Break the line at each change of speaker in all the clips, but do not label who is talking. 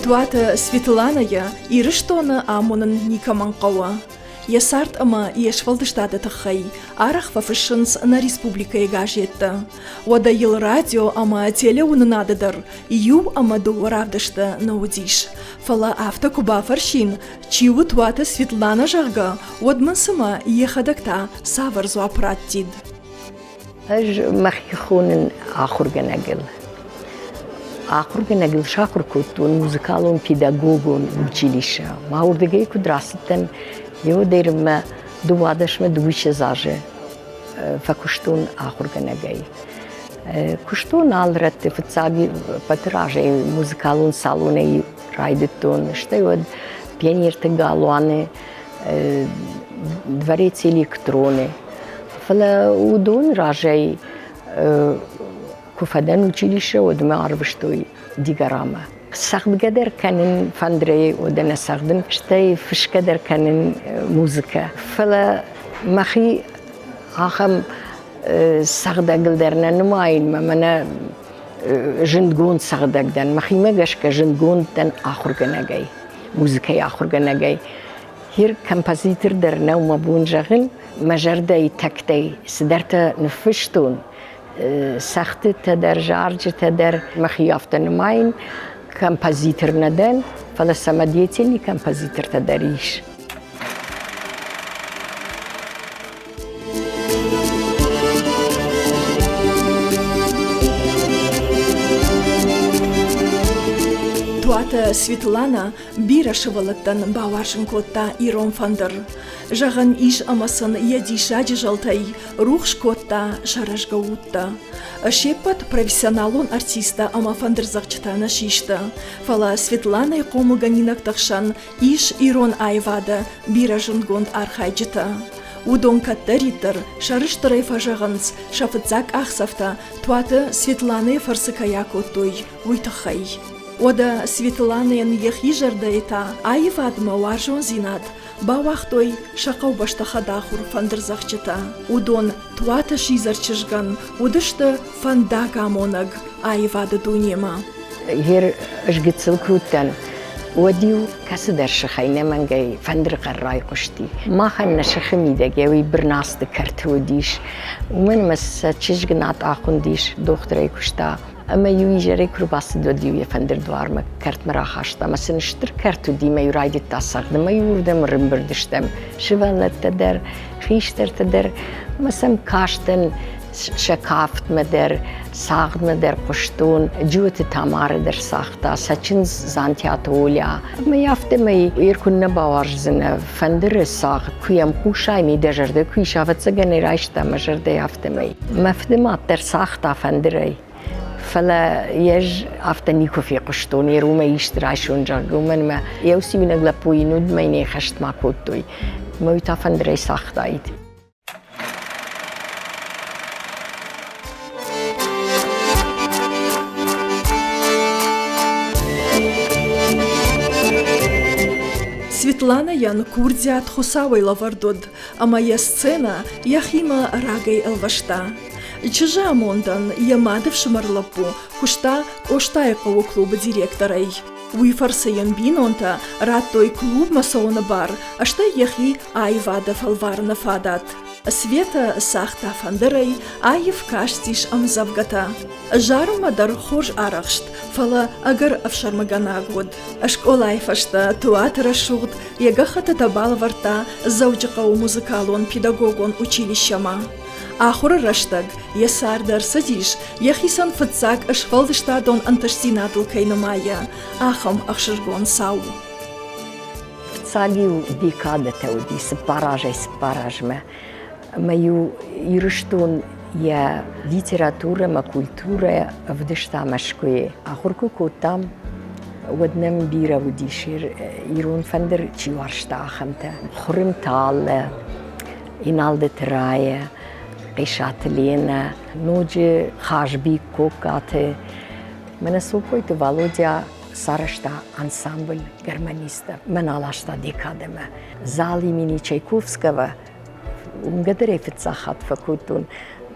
Туаты Светланӕйы Ирыстоны амонын никӕмӕн хъӕуы. Йӕ цард ӕмӕ йе сфӕлдыстады тыххӕй арӕх фӕфыссынц нӕ республикӕйы газеттӕ. Уӕдӕ йыл радио ӕмӕ телеуынынады дӕр иу ӕмӕ дыууӕ равдысты нӕ уыдис. Фӕлӕ афтӕ куы бафӕрсин, чи у Туаты Светланӕ, зӕгъгӕ, уӕд мын цымӕ йӕхӕдӕг та цавӕр дзуапп раттид?
Ӕз мӕхи хонын ахуыргӕнӕгыл. Ахуыргӕнӕгыл сахуыр кодтон музыкалон-педагогон училище. Мӕ уырдыгӕй куыд рацыдтӕн, еуӕдӕй мӕ дыууадӕсмӕ дыууиссӕдз азы фӕкуыстон ахуыргӕнӕгӕй. Куыстон алы рӕтты, фыццаг ӕппӕты разӕй музыкалон салонӕй райдыдтон, стӕй уӕд пионерты галуаны, дворец электроны. Фӕлӕ уыдон разӕй куы фӕдӕн училище, уӕд мӕ арвыстой Дигорамӕ. Цӕгъдгӕ дӕр кӕнын фӕндырӕй, уӕдӕ нӕ цӕгъдын, стӕй фысгӕ дӕр кӕнын музыкӕ. Фӕлӕ мӕхи ахӕм цӕгъдӕгыл дӕр нӕ нымайын, мӕнӕ зындгонд цӕгъдӕг дӕн. Мӕхимӕ гӕсгӕ зындгонд дӕн ахуыргӕнӕгӕй, музыкӕйы ахуыргӕнӕгӕй. Хир композитор дӕр нӕу мӕ бон зӕгъын, мӕ зӕрдӕйы тӕгтӕй цыдӕртӕ ныффыстон, цӕгъдтытӕ дӕр, зарджытӕ дӕр мӕхи афтӕ нымайын, композитор нӕ дӕн, фӕлӕ самодеятельный композитортӕ дӕр ис.
Туаты Светлана бирӕ сывӕллӕттӕн бауарзын кодта ирон фӕндыр. Зӕгъӕн ис ӕмӕ сын йӕ диссаджы зӕлтӕй рухс кодта сӕ рӕзгӕ удтӕ. Се ппӕт профессионалон артисттӕ ӕмӕ фӕндырдзӕгъдджытӕ нӕ систы, фӕлӕ Светланӕйы хъомылгӕнинӕгты хсӕн ис ирон аивады бирӕ зындгонд архайджытӕ. Уыдон кӕддӕриддӕр сӕрыстырӕй фӕзӕгъынц, сӕ фыццаг къахдзӕфтӕ Туаты Светланӕйы фӕрцы кӕй акодтой, уый тыххӕй. Уӕдӕ Светланӕйӕн йӕхи зӕрдӕйы та аивадмӕ уарзондзинад бауагътой сӕ хъӕубӕсты хӕдахуыр фӕндырдзӕгъдджытӕ. Уыдон Туаты сидзӕр чызгӕн уыдысты фӕндагамонӕг аивады дунемӕ.
Гъер ӕз гыццыл куы уыдтӕн, уӕд-иу кӕцыдӕр сыхӕй нӕмӕнгӕй фӕндыры хъӕр райхъуысти. Махӕн нӕ сыхы мидӕг йӕ уый Бырнацты кӕрты уыдис. Уымӕн ӕмӕ сӕ чызг Натъа хуындис, дохтырӕй куыста. Ӕмӕ-иу изӕрӕй куы рбацыд, уӕд-иу йӕ фӕндыр дуармӕ кӕртмӕ рахаста. Ӕмӕ сын стыр кӕрт уыди, мӕ-иу райдыдта цӕгъдын. Ӕмӕ-иу уырдӕм ӕрӕмбырд стӕм сывӕллӕттӕ дӕр, хистӕртӕ дӕр. Ӕмӕ сӕм кастӕн сӕ кафтмӕ дӕр, цагъдмӕ дӕр хъуыстон. Джиоты Тамары дӕр цагъта, сӕ чындз Дзантиаты Оля. Ӕмӕ афтӕмӕй йе куыннӕ бауарздзынӕ фӕндыры цагъд, куы йӕм хъусай, ми дӕ зӕрдӕ куы ис, ӕвӕццӕгӕн ӕй райста мӕ зӕрдӕйы афтӕмӕй. Мӕ фыдымад дӕр цагъта фӕндырӕй. Фӕлӕ йӕ ӕз афтӕ никуы фехъуыстон, йе румӕй исты райсон, зӕгъгӕ, уымӕн ӕмӕ йӕ уыцы иунӕг лӕппу йын уыд, мӕ йын ӕй хӕстмӕ кодтой. Ӕмӕ уый та фӕндырӕй цагътаид.
Светланӕйӕн курдиат Хуыцауӕй лӕвӕрд уыд, ӕмӕ йӕ сценӕ йӕхимӕ рагӕй ӕлвӕста. Чызджы амондӕн йӕ мады фсымӕр лӕппу куыста Къостайыхъӕуы клубы директорӕй. Уый фӕрцы йын бинонтӕ радтой клубмӕ цӕуыны бар, стӕй йӕхи аивады фӕлварыны фадат. Светӕ цагъта фӕндырӕй, аив кастис ӕмдзӕвгӕтӕ. Зарынмӕ дӕр хорз арӕхст, фӕлӕ ӕгӕр ӕфсӕрмыгӕнаг уыд. Скъолайы фӕстӕ Туаты рӕсугъд йӕ гӕххӕттытӕ балӕвӕрдта Дзӕуджыхъӕуы музыкалон-педагогон училищемӕ. Ахуыры рӕстӕг йӕ царды ӕрцыдис, йӕхицӕн фыццаг сфӕлдыстадон ӕнтыстдзинадыл кӕй нымайы, ахӕм ӕхсызгон цау.
Фыццаг-иу декадӕтӕ уыди цыппар азӕй цыппар азмӕ. Ӕмӕ-иу Ирыстон йӕ литературӕ ӕмӕ культурӕ ӕвдыста Мӕскуыйы. Ахуыр куы кодтам, уӕд нӕм бирӕ уыдис ирон фӕндыр чи уарзта, ахӕмтӕ. Хуырымты Аллӕ, Иналдыты Рая, Хъесаты Ленӕ, ноджы Хазби Коккаты. Мӕнӕ Сопойты Валодя сарӕзта ансамбль гармонисттӕ. Мӕн аласта декадӕмӕ. Зал имени Чайковского уынгӕ дӕр ӕй фыццаг хатт фӕкодтон.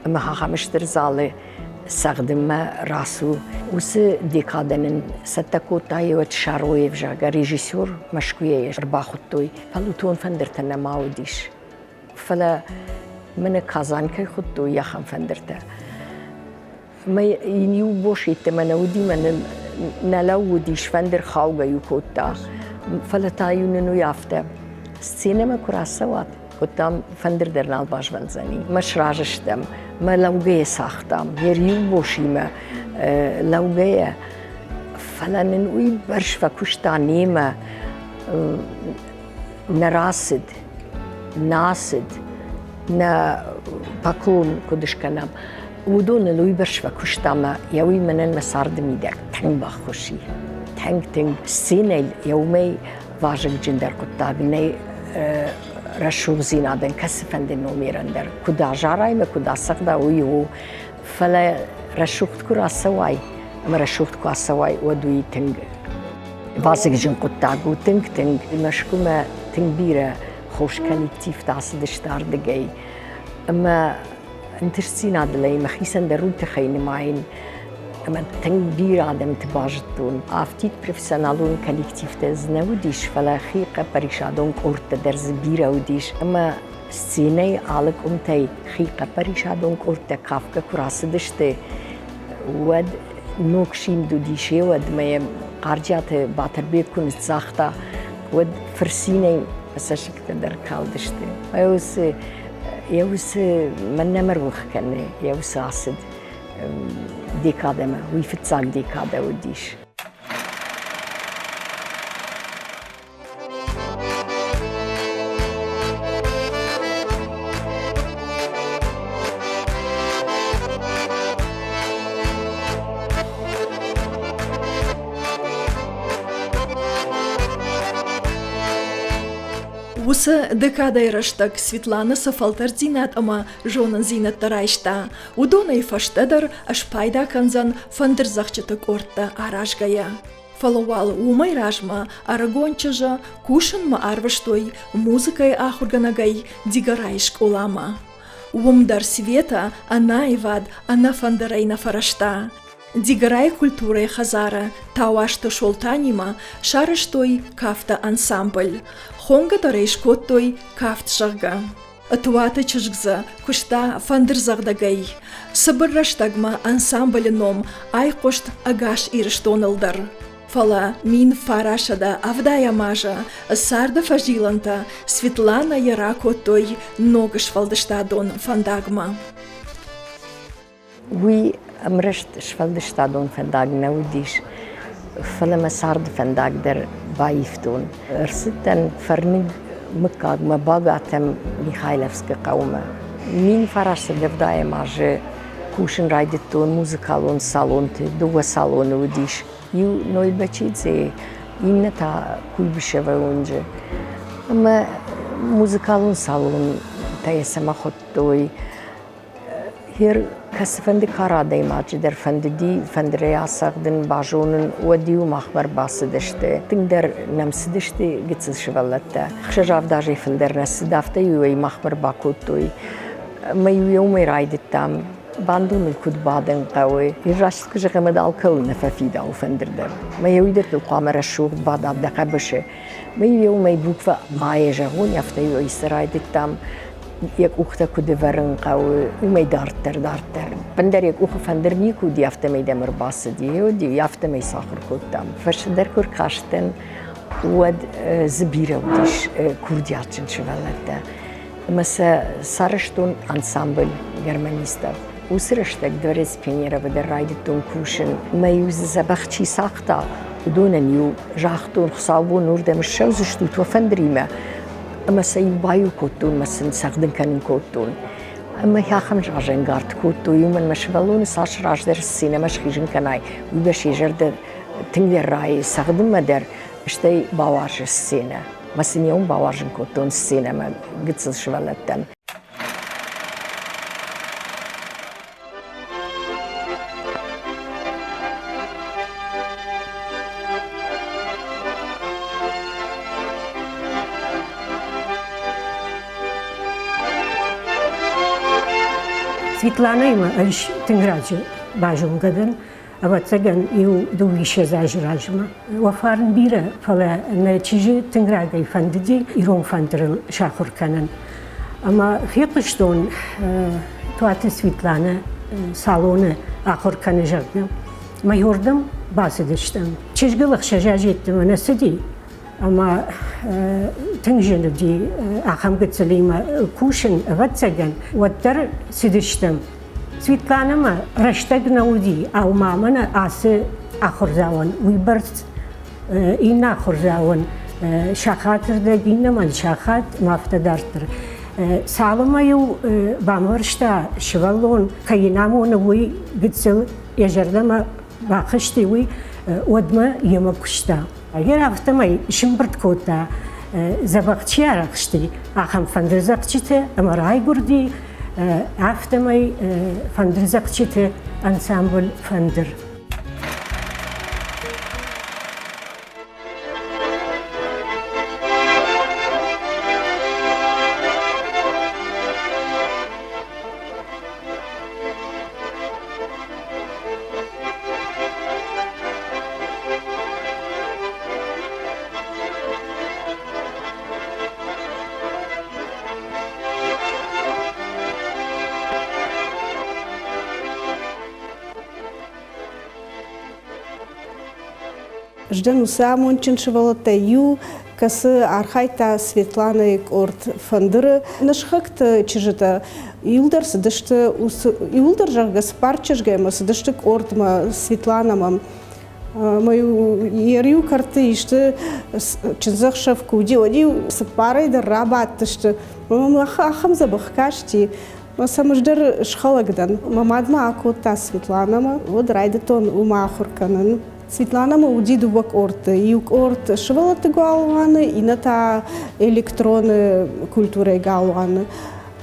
Ӕмӕ ахӕм стыр залы. цӕгъдынмӕ рацу. Уыцы декадӕ нын цӕттӕ кодта еуӕд Шароев, зӕгъгӕ, режиссер Мӕскуыйӕ ӕрбахуыдтой. Фӕлутон фӕндыртӕ нӕма уыдис. Фӕлӕ мӕнӕ Казань кӕй хуыдтой, ахӕм фӕндыртӕ. Мӕ йын иу бос йеддӕмӕ нӕ уыди, мӕ нын нӕ лӕууыдис, фӕндыр хаугӕ-иу кодта. Фӕлӕ та-иу нын уый афтӕ, сценӕмӕ куы рацӕуат, уӕд, дам, фӕндыр дӕр нал базмӕлдзӕни. Мӕ сразы стӕм, мӕ лӕугӕйӕ цагътам, йӕ риу босимӕ лӕугӕйӕ. Фӕлӕ нын уый бӕрц фӕкуыста немӕ, нӕ рацыд, нӕ ацыд, нӕ поклон куыд скӕнӕм, уыдоныл уыйбӕрц фӕкуыста ӕмӕ йӕ уый мӕнӕн мӕ царды мидӕг тынг баххуыс и. Тынг-тынг. Сценӕйыл йӕ уымӕй вазыгджындӕр хъуыддаг нӕй рӕсугъддзинадӕн кӕцыфӕнды номерӕн дӕр. Куыд азарай ӕмӕ куыд ацӕгъда, уый у. Фӕлӕ рӕсугъд куы рацӕуай ӕмӕ рӕсугъд куы ацӕуай, уӕд уый тынг вазыгджын хъуыддаг у, тынг-тынг. Мӕскуымӕ тынг бирӕ хорз коллективтӕ ацыдысты ардыгӕй. Ӕмӕ ӕнтыстдзинадыл ӕй мӕхицӕн дӕр уый тыххӕй нымайын, ӕмӕ тынг бирӕ адӕмты базыдтон. Афтид профессионалон коллективтӕ дзы нӕ уыдис, фӕлӕ хи хъӕппӕрисадон къордтӕ дӕр дзы бирӕ уыдис. Ӕмӕ сценӕйы алы къуымтӕй хи хъӕппӕрисадон къордтӕ кафгӕ куы рацыдысты, уӕд ног симд уыдис, уӕд мӕ йӕм Хъарджиаты Батырбег куы ныццагъта, уӕд фырцинӕй мӕ цӕссыгтӕ дӕр калдысты. Йӕ уыцы мӕн нӕма рох кӕны, йӕ уыцы ацыд декадӕмӕ, уый фыццаг декадӕ уыдис.
Уыцы декадӕйы рӕстӕг Светланӕ цы фӕлтӕрддзинад ӕмӕ зонындзинӕдтӕ райста, уыдонӕй фӕстӕдӕр спайда кӕндзӕн фӕндырдзӕгъдджыты къордтӕ аразгӕйӕ. Фӕлӕ уал уымӕй размӕ ӕрыгон чызджы кусынмӕ арвыстой музыкӕйы ахуыргӕнӕгӕй Дигорайы скъоламӕ. Уым дӕр Светӕ ӕнаивад, ӕнӕфӕндырӕй нӕ фӕрӕзта. Дигорайы культурӕйы хӕдзары Тауасты Солтанимӕ сарӕзтой кафты ансамбль. Хонгӕ дӕр ӕй скодтой кафт, зӕгъгӕ. Туаты чызг дзы куыста фӕндырдзӕгъдӕгӕй. Цыбыр рӕстӕгмӕ ансамблы ном айхъуыст ӕгас Ирыстоныл дӕр. Фӕлӕ 1970 азы царды фӕзилӕнтӕ Светланӕйы ракодтой ног сфӕлдыстадон фӕндагмӕ.
Уый ӕмраст сфӕлдыстадон фӕндаг нӕ уыдис, фӕлӕ мӕ царды фӕндаг дӕр баивтон. Ӕрцыдтӕн фӕрныг мыггагмӕ Багатӕм Михайловскы хъӕумӕ. 1970 азы кусын райдыдтон музыкалон салонты, дыууӕ салоны уыдис. Иу Нойбачидзейы, иннӕ та Куйбышевы уынджы. Ӕмӕ музыкалон салонтӕ йӕ цӕмӕ хуыдтой, Гьер кӕцыфӕнды кары адӕймаджы дӕр фӕндыди фӕндырӕй ацӕгъдын, базонын, уӕд-иу махмӕ ӕрбацыдысты. Тынгдӕр нӕм цыдысты гыццыл сывӕллӕттӕ. Ӕхсӕз-авд азӕй фылдӕр нӕ цыд, афтӕ-иу ӕй махмӕ ӕрбакодтой. Ӕмӕ-иу йӕ уымӕй райдыдтам. Бандоныл куыд бадын хъӕуы, раст куы зӕгъӕм, уӕд алкӕуыл нӕ фӕфидауы фӕндыр дӕр. Мӕ йӕ уый дӕр хъуамӕ рӕсугъд бада дӕ хъӕбысы. Мӕ-иу йӕ уымӕй буквӕ А-йӕ зӕгъон, афтӕ-иу ӕй цы райдыдтам. Йӕ къухтӕ куыд ӕвӕрын хъӕуы, уымӕй дарддӕр, дарддӕр. Ӕндӕр йӕ къухы фӕндыр никуы уыди, афтӕмӕй дӕм ӕрбацыди, уыди, афтӕмӕй сахуыр кодтам. Фӕстӕдӕр куы ркастӕн, уӕд дзы бирӕ уыдис курдиатджын сывӕллӕттӕ. Ӕмӕ сӕ сарӕзтон ансамбль гармонистов. Уыцы рӕстӕг Дворец пионеровы дӕр райдыдтон кусын. Мӕ-иу дзы дзӕбӕх чи цагъта, уыдонӕн-иу загътон, хуыцаубон уырдӕм ссӕудзыстут уӕ фӕндыримӕ, ӕмӕ сӕ иу баиу кодтон ӕмӕ сын цӕгъдын кӕнын кодтон. Ӕмӕ ахӕм разӕнгард кодтой, уымӕн мӕ сывӕллоны цас раздӕр сценӕмӕ схизын кӕнай, уыйбӕрц йӕ зӕрдӕ тынгдӕр райы цӕгъдынмӕ дӕр, стӕй бауарзы сценӕ. Мӕ сын йӕ уым бауарзын кодтон сценӕмӕ гыццыл сывӕллӕттӕн.
Светланӕимӕ ӕз тынг раджы базонгӕ дӕн, ӕвӕццӕгӕн, иу дыууиссӕдз азы размӕ. Уӕ фарн бирӕ, фӕлӕ нӕ чызджы тынг рагӕй фӕндыди ирон фӕндырыл сахуыр кӕнын. Ӕмӕ фехъуыстон Туаты Светланӕ салоны ахуыр кӕны, зӕгъгӕ. Мӕ уырдӕм бацыдыстӕм. Чызгыл ӕхсӕз азы йеддӕмӕ нӕ цыди, ӕмӕ тынг зын уыди ахӕм гыццылимӕ кусын, ӕвӕццӕгӕн, уӕддӕр цыдыстӕм. Светланӕмӕ рӕстӕг нӕ уыди, ау ма мӕнӕ ацы ахуырдзауӕн уыйбӕрц иннӕ ахуырдзауӕн сахатырдӕг, иннӕмӕн сахат, ӕмӕ афтӕ дарддӕр. Цалынмӕ-иу бамбӕрста сывӕллон, кӕй йын амоны, уый гыццыл йӕ зӕрдӕмӕ бахызти, уый уӕдмӕ йемӕ куыста. Гъер афтӕмӕй сымбырд кодта, дзӕбӕх чи арӕхсти, ахӕм фӕндырдзӕгъдджыты ӕмӕ райгуырди афтӕмӕй фӕндырдзӕгъдджыты ансамбль «Фӕндыр».
Ӕз дӕн уыцы амондджын сывӕллӕттӕй иу, кӕцы архайдта Светланӕйы къорд «Фӕндыр»-ы. Нӕ сыхӕгты чызджытӕ иуылдӕр цыдысты, иуылдӕр, зӕгъгӕ, цыппар чызгӕй ӕмӕ цыдысты къордмӕ Светланӕмӕ. Ӕмӕ-иу йӕ риу кӕрты исты чындзӕхсӕв куы уыди, уӕд-иу цыппарӕй дӕр рабадтысты. Ӕмӕ ахӕм дзӕбӕх касти. Мӕ сӕм ӕз дӕр схӕлӕг дӕн. Мӕ мад мӕ акодта Светланӕмӕ, уӕд райдыдтон уымӕ ахуыр кӕнын. Светланӕмӕ уыди дыууӕ къорды. Иу къорд сывӕллӕтты галуаны, иннӕ та электроны культурӕйы галуаны.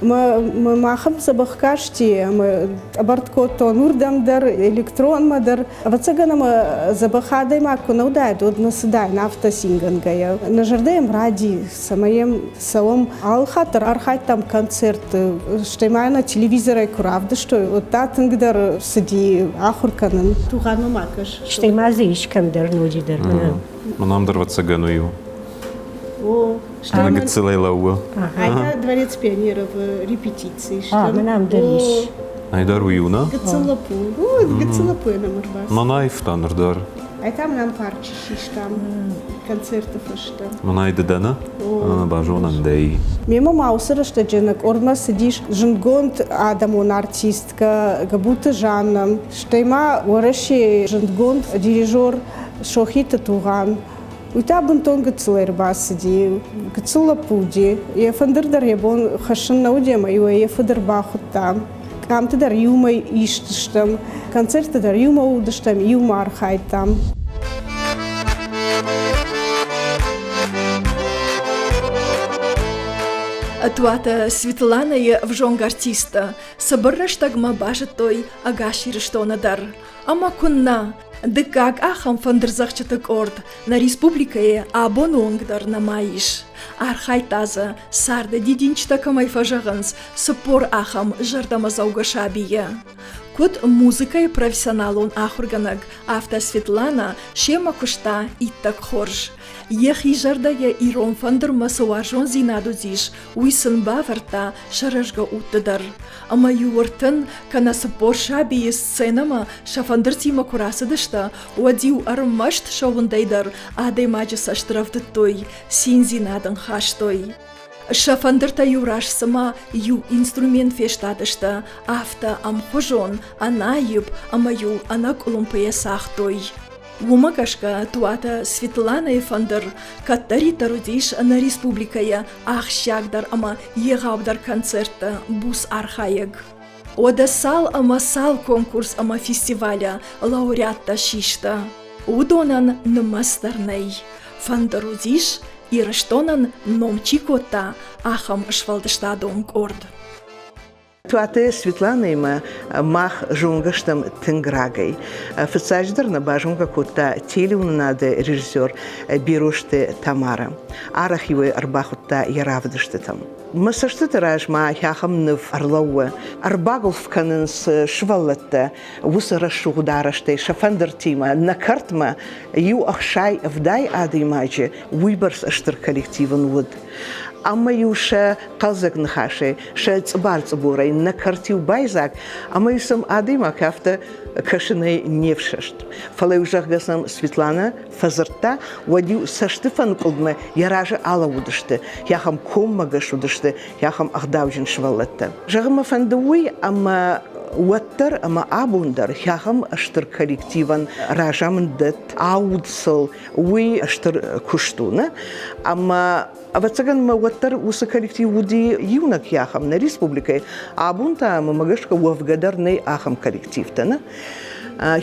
Мӕ ахӕм дзӕбӕх касти ӕмӕ тъӕбӕртт кодтон уырдӕм дӕр, электронмӕ дӕр. Ӕвӕццӕгӕн ӕмӕ дзӕбӕх адӕймаг куы нӕ уыдаид, уӕд нӕ цыдаин афтӕ цингӕнгӕйӕ. Нӕ зӕрдӕ йӕм ради, цӕмӕй йӕм цӕуӕм. Алы хатт дӕр архайдтам концертты, стӕй ма нӕ телевизорӕй куы равдыстой, уӕд та тынгдӕр цыди ахуыр кӕнын. Тугъанмӕ ма кӕс.
Стӕй ма дзы ис кӕмдӕр ноджыдӕр.
Мӕн ам дӕр ӕвӕццӕгӕн уый у.
О,
Ӕмӕ гыццылӕй лӕууы.
А это дворец пионеров репетиции.
А, мӕн ам дӕр ис.
Ай дӕр уый у, нӕ?
Гыццыл лӕппу. О, гыццыл лӕппу нӕм ӕрбацыд.
Мӕн аивта ныр дӕр.
Ай там нам парчы систам концерты фӕстӕ.
Мӕнӕй ды дӕ нӕ? Базонӕн дӕй.
Мемӕ ма уыцы рӕстӕджы нӕ къордмӕ цыдис зындгонд адӕмон артисткӕ Габуты Жанна, стӕй ма Уӕрӕсейы зындгонд дирижер Сохиты Тугъан. Уый та бынтон гыццыл ӕрбацыди, гыццыл лӕппу уыди. Йӕ фӕндыр дӕр йӕ бон хӕссын нӕ уыди ӕмӕ-иу ӕй йӕ фыд ӕрбахуыдта. Къамты дӕр иумӕ истыстӕм, концертты дӕр иумӕ уыдыстӕм, иумӕ архайдтам.
Туаты Светланӕйы ӕвзонг артисттӕ цыбыр рӕстӕгмӕ базыдтой ӕгас Ирыстоны дӕр. Ӕмӕ куыннӕ, дыккаг ахӕм фӕндырдзӕгъдджыты къорд нӕ республикӕйы абоны онг дӕр нӕма ис. Архайдта дзы, царды дидинджытӕ кӕмӕй фӕзӕгъынц, 40 ахӕм зӕрдӕмӕдзӕугӕ сабийы. Куыд музыкӕйы профессионалон ахуыргӕнӕг, афтӕ Светланӕ семӕ куыста иттӕг хорз. Йӕхи зӕрдӕйӕ ирон фӕндырмӕ цы уарзондзинад уыдис, уый сын бавӕрдта сӕ рӕзгӕ удты дӕр. Ӕмӕ-иу 30 кӕнӕ 40 сабийы сценӕмӕ сӕ фӕндыртимӕ куы рацыдысты, уӕд-иу ӕрмӕст сӕ уындӕй дӕр адӕймаджы цӕст рӕвдыдтой, циндзинад ын хастой. Сӕ фӕндыртӕ-иу раст цыма иу инструмент фестадысты, афтӕ ӕмхуызон, ӕнаипп ӕмӕ-иу ӕнӕкъуылымпыйӕ цагътой. Уымӕ гӕсгӕ Туаты Светланӕйы фӕндыр кӕддӕриддӕр уыдис нӕ республикӕйы ахсджиагдӕр ӕмӕ егъаудӕр концертты буц архайӕг. Уӕдӕ цал ӕмӕ цал конкурс ӕмӕ фестивалы лауреаттӕ систы, уыдонӕн нымӕц дӕр нӕй. Фӕндыр уыдис, Ирыстонӕн ном чи кодта, ахӕм сфӕлдыстадон къорд.
Туаты Светланӕимӕ мах зонгӕ стӕм тынг рагӕй. Фыццаджыдӕр нӕ базонгӕ кодта телеуынынады режиссер Берозты Тамара. Арӕх-иу ӕй ӕрбахуыдта йӕ равдыстытӕм. Мӕ цӕстыты раз ма ахӕм ныв ӕрлӕууы. Ӕрбагуылф кӕнынц сывӕллӕттӕ уыцы рӕсугъд арӕзтӕй сӕ фӕндыртимӕ нӕ кӕртмӕ иу 60-70 адӕймаджы уыйбӕрц стыр коллектив ын уыд. Ӕмӕ-иу сӕ хъӕлдзӕг ныхасӕй, сӕ цъыбар-цъыбурӕй нӕ кӕрт-иу байдзаг, ӕмӕ-иу сӕм адӕймаг афтӕ кӕсынӕй не фсӕст. Фӕлӕ-иу, зӕгъгӕ сӕм Светланӕ фӕдзырдта, уӕд-иу цӕсты фӕныкъуылдмӕ йӕ разы алӕууыдысты, ахӕм коммӕгӕс уыдысты, ахӕм ӕгъдауджын сывӕллӕттӕ. Зӕгъын мӕ фӕнды уый, ӕмӕ уӕддӕр ӕмӕ абон дӕр ахӕм стыр коллективӕн разамынд дӕтт, ауд сыл, уый стыр куыст у, нӕ? Ӕмӕ ӕвӕццӕгӕн мӕ уӕддӕр уыцы коллектив уыди иунӕг ахӕм нӕ республикӕйы. Абон та мӕ гӕсгӕ уӕвгӕ дӕр нӕй ахӕм коллективтӕ, нӕ?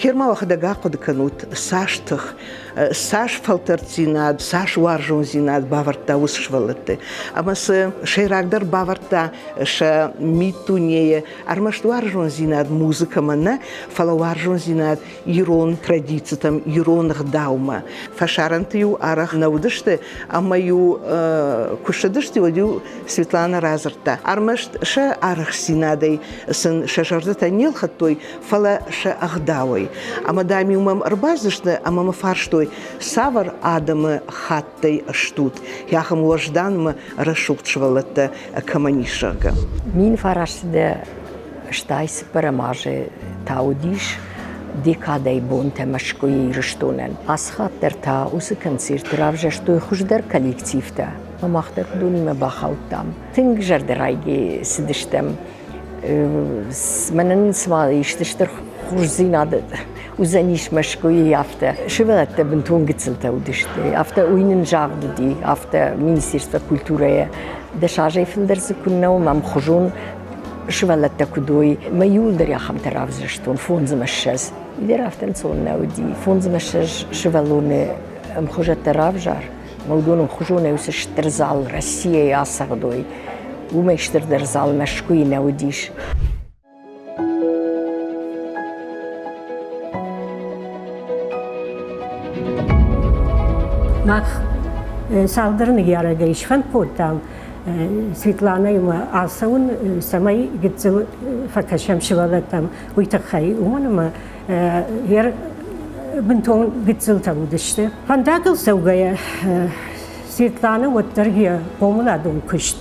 Герма уӕхӕдӕг ахъуыды кӕнут, цас тых, цас фӕлтӕрддзинад, цас уарзондзинад бавӕрдта уыцы сывӕллӕтты. Ӕмӕ цы сӕйрагдӕр бавӕрдта сӕ миддунейы ӕрмӕст уарзондзинад музыкӕмӕ нӕ, фӕлӕ уарзондзинад ирон традицитӕм, ирон ӕгъдаумӕ. Фӕсарӕнты-иу арӕх нӕ уыдысты, ӕмӕ-иу куы ссыдысты, уӕд-иу Светланӕ радзырдта. Ӕрмӕст сӕ арӕхстдзинадӕй сын сӕ зӕрдӕтӕ не лхӕдтой, фӕлӕ сӕ ӕгъдауӕй. Ӕмӕ, дам-иу мӕм ӕрбацыдысты ӕмӕ мӕ фарстой, цавӕр адӕмы хаттӕй стут, ахӕм уӕзданмӕ рӕсугъд сывӕллӕттӕ кӕмӕн ис, зӕгъгӕ.
1964 азы та уыдис декадӕйы бонтӕ Мӕскуыйы Ирыстонӕн. Ацы хатт дӕр та уыцы концерты равзӕрстой хуыздӕр коллективтӕ. Мах дӕр уыдонимӕ бахаудтам. Тынг зӕрдӕрайгӕ цыдыстӕм. Мӕнӕн цыма исты стыр хорздзинад уыдзӕнис Мӕскуыйы, афтӕ. Сывӕллӕттӕ бынтон гыццылтӕ уыдысты. Афтӕ уый нын загъд уыди, афтӕ Министерство культурӕйӕ. 10 азӕй фылдӕр дзы куыннӕ у, ӕмхуызон сывӕллӕттӕ куыд уой. Мӕ иуылдӕр ахӕмтӕ равзӕрстон, 25. Дӕр афтӕ ӕнцон нӕ уыди. 25 сывӕллоны ӕмхуызӕттӕ равзар. Уыдон ӕмхуызонӕй уыцы стыр зал Россияйы ацӕгъдой. Уымӕй стырдӕр зал Мӕскуыйы нӕ уыдис.
Мах цалдӕр ныййарӕгӕй сфӕнд кодтам Светланӕимӕ ацӕуын, цӕмӕй гыццыл фӕкӕсӕм сывӕллӕттӕм, уый тыххӕй. Уымӕн ӕмӕ бынтон гыццылтӕ уыдысты. Фӕндагыл цӕугӕйӕ Светланӕ уӕддӕр йӕ хъомыладон куыст